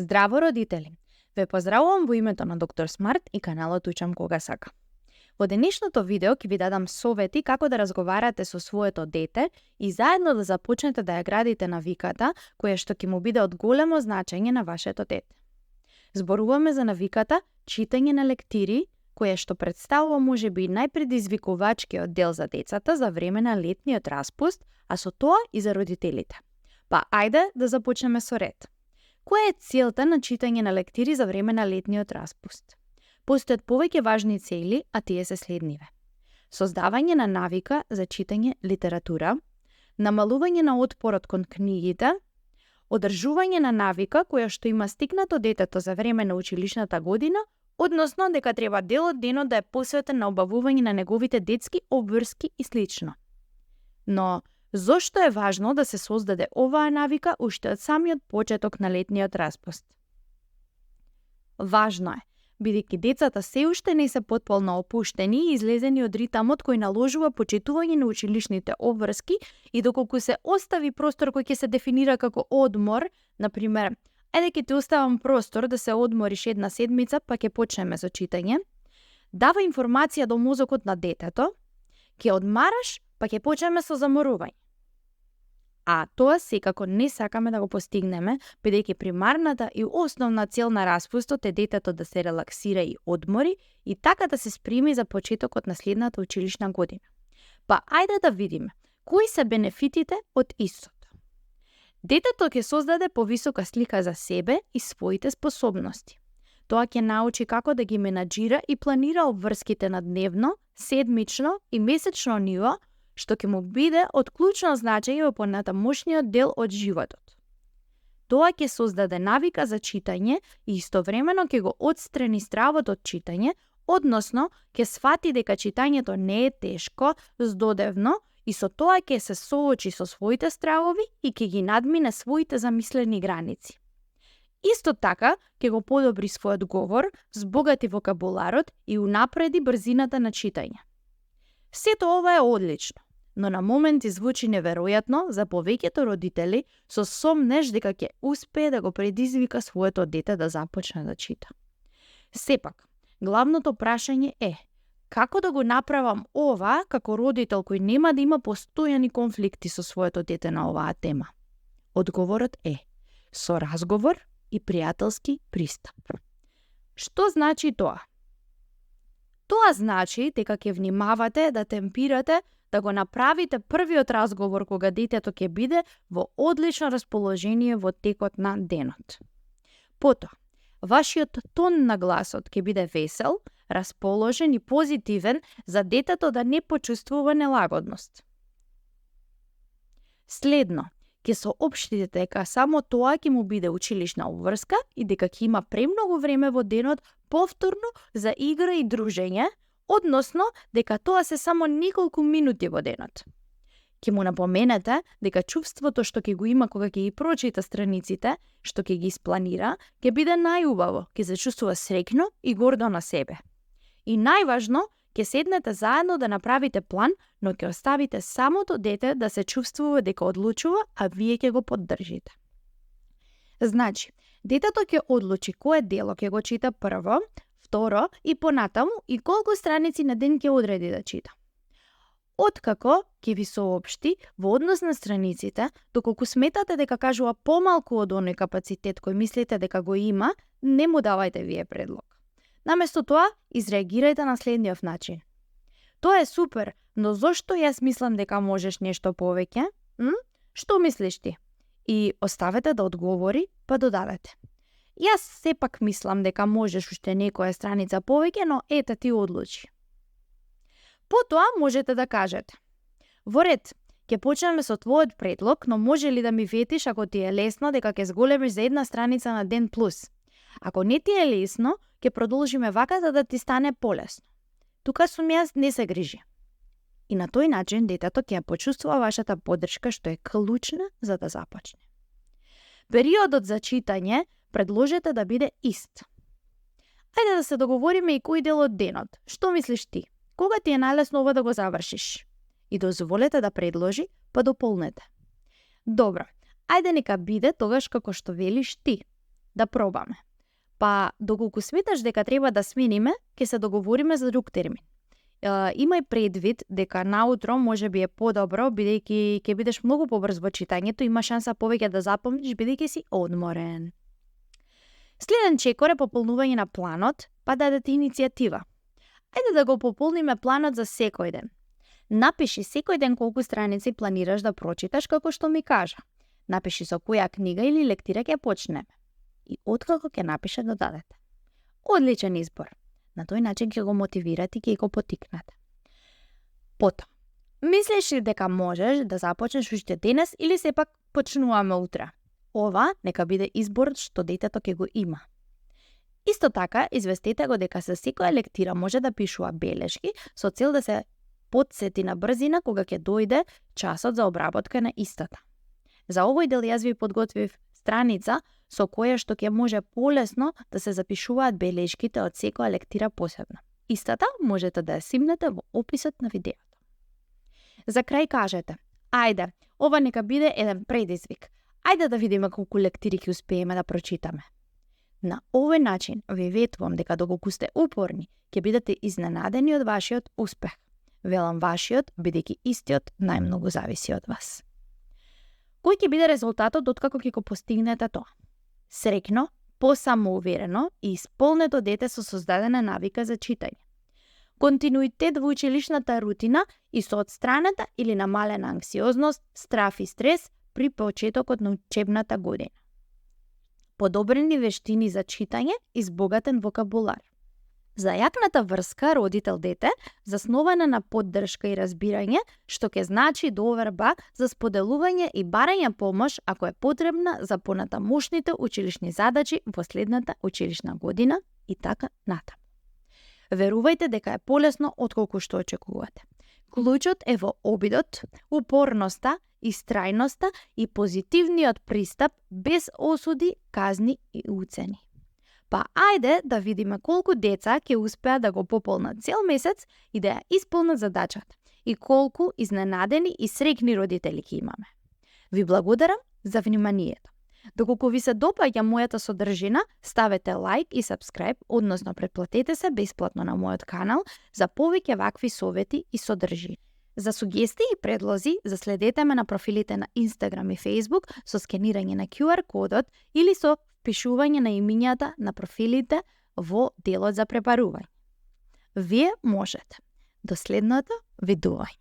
Здраво, родители! Ве поздравувам во името на доктор Смарт и каналот Учам кога сака. Во денешното видео ќе ви дадам совети како да разговарате со своето дете и заедно да започнете да ја градите навиката која што ќе му биде од големо значење на вашето дете. Зборуваме за навиката читање на лектири, која што представува можеби најпредизвикувачкиот дел за децата за време на летниот распуст, а со тоа и за родителите. Па ајде да започнеме со ред. Која е целта на читање на лектири за време на летниот распуст? Постојат повеќе важни цели, а тие се следниве. Создавање на навика за читање литература, намалување на отпорот кон книгите, одржување на навика која што има стигнато детето за време на училишната година, односно дека треба дел од денот да е посветен на обавување на неговите детски обврски и слично. Но зошто е важно да се создаде оваа навика уште од самиот почеток на летниот распуст? Важно е, бидејќи децата се уште не се потполно опуштени и излезени од ритамот кој наложува почитување на училишните обврски и доколку се остави простор кој ќе се дефинира како одмор, например, ајде ќе ти оставам простор да се одмориш една седмица, па ќе почнеме со читање, дава информација до мозокот на детето, ќе одмараш, па ќе почнеме со заморување. А тоа секако не сакаме да го постигнеме, бидејќи примарната и основна цел на распустот е детето да се релаксира и одмори и така да се спреми за почетокот на следната училишна година. Па ајде да видиме кои се бенефитите од истото. Детето ќе создаде повисока слика за себе и своите способности. Тоа ќе научи како да ги менаџира и планира обврските на дневно, седмично и месечно ниво, што ќе му биде од клучно значење во понатамошниот дел од животот. Тоа ќе создаде навика за читање и истовремено ќе го отстрани стравот од читање, односно ќе сфати дека читањето не е тешко, здодевно и со тоа ќе се соочи со своите стравови и ќе ги надмине своите замислени граници. Исто така ќе го подобри својот говор, збогати вокабуларот и унапреди брзината на читање. Сето ова е одлично, но на моменти звучи неверојатно за повеќето родители со сомнеж дека ќе успее да го предизвика своето дете да започне да чита. Сепак, главното прашање е како да го направам ова како родител кој нема да има постојани конфликти со своето дете на оваа тема? Одговорот е со разговор и пријателски пристап. Што значи тоа? Тоа значи дека ќе внимавате да темпирате да го направите првиот разговор кога детето ќе биде во одлично расположение во текот на денот. Потоа, вашиот тон на гласот ќе биде весел, расположен и позитивен за детето да не почувствува нелагодност. Следно, ќе соопштите дека само тоа ќе му биде училишна обврска и дека ќе има премногу време во денот повторно за игра и дружење, односно дека тоа се само неколку минути во денот. Ќе му напоменете дека чувството што ќе го има кога ќе ги прочита страниците, што ќе ги испланира, ќе биде најубаво, ќе се чувствува среќно и гордо на себе. И најважно, ќе седнете заедно да направите план, но ќе оставите самото дете да се чувствува дека одлучува, а вие ќе го поддржите. Значи, детето ќе одлучи кое дело ќе го чита прво, второ и понатаму и колку страници на ден ќе одреди да чита. Откако ќе ви соопшти во однос на страниците, доколку сметате дека кажува помалку од оној капацитет кој мислите дека го има, не му давајте вие предлог. Наместо тоа, изреагирајте на следниот начин. Тоа е супер, но зошто јас мислам дека можеш нешто повеќе? Што мислиш ти? И оставете да одговори, па додадете. Јас сепак мислам дека можеш уште некоја страница повеќе, но ете ти одлучи. Потоа можете да кажете: во ред, ќе почнеме со твојот предлог, но може ли да ми ветиш ако ти е лесно дека ќе зголемиш за една страница на ден плюс? Ако не ти е лесно, ќе продолжиме вака да ти стане полесно. Тука сум јас, не се грижи. И на тој начин детето ќе ја почувствува вашата поддршка што е клучна за да започне. Периодот за читање предложете да биде ист. Ајде да се договориме и кој дел од денот. Што мислиш ти? Кога ти е најлесно ова да го завршиш? И дозволете да предложи, па дополнете. Добро, ајде нека биде тогаш како што велиш ти. да пробаме. Па, доколку сметаш дека треба да смениме, ќе се договориме за друг термин. Имај предвид дека наутро може би е подобро, бидејќи ќе бидеш многу побрз во читањето, има шанса повеќе да запомниш бидејќи си одморен. Следен чекор е пополнување на планот, па дадете иницијатива. Ајде да го пополниме планот за секој ден. Напиши секој ден колку страници планираш да прочиташ како што ми кажа. Напиши со која книга или лектира ќе почнеме. И откако ќе напише додадете. Одличен избор. На тој начин ќе го мотивирате и ќе го потикнете. Потоа, мислиш ли дека можеш да започнеш уште денес или сепак почнуваме утре? Ова нека биде избор што детето ќе го има. Исто така, известете го дека со секоја лектира може да пишува белешки со цел да се потсети на брзина кога ќе дојде часот за обработка на истата. За овој дел јас ви подготвив страница со која што ќе може полесно да се запишуваат белешките од секоја лектира посебно. Истата можете да ја симнете во описот на видеото. За крај кажете, ајде, ова нека биде еден предизвик. Ајде да видиме колку лектири ќе успееме да прочитаме. На овој начин ви ветувам дека доколку сте упорни, ќе бидете изненадени од вашиот успех. Велам вашиот, бидејќи истиот најмногу зависи од вас. Кој ќе биде резултатот откако ќе го постигнете тоа? Среќно, посамоуверено и исполнето дете со создадена навика за читање. Континуитет во училишната рутина и со отстранета или намалена анксиозност, страф и стрес при почетокот на учебната година. Подобрени вештини за читање и збогатен вокабулар. За јакната врска родител-дете, заснована на поддршка и разбирање, што ќе значи доверба за споделување и барање помош ако е потребна за понатамошните училишни задачи во следната училишна година и така натаму. Верувајте дека е полесно отколку што очекувате. Клучот е во обидот, упорноста, истрајноста и позитивниот пристап без осуди, казни и уцени. Па ајде да видиме колку деца ќе успеат да го пополнат цел месец и да ја исполнат задачата и колку изненадени и среќни родители ќе имаме. Ви благодарам за вниманието. Доколку ви се допаѓа мојата содржина, ставете лайк и сабскрајб, односно претплатете се бесплатно на мојот канал за повеќе вакви совети и содржини. За сугестии и предлози, заследете ме на профилите на Instagram и Facebook со скенирање на QR кодот или со впишување на имињата на профилите во делот за препарување. Вие можете. До следното видување.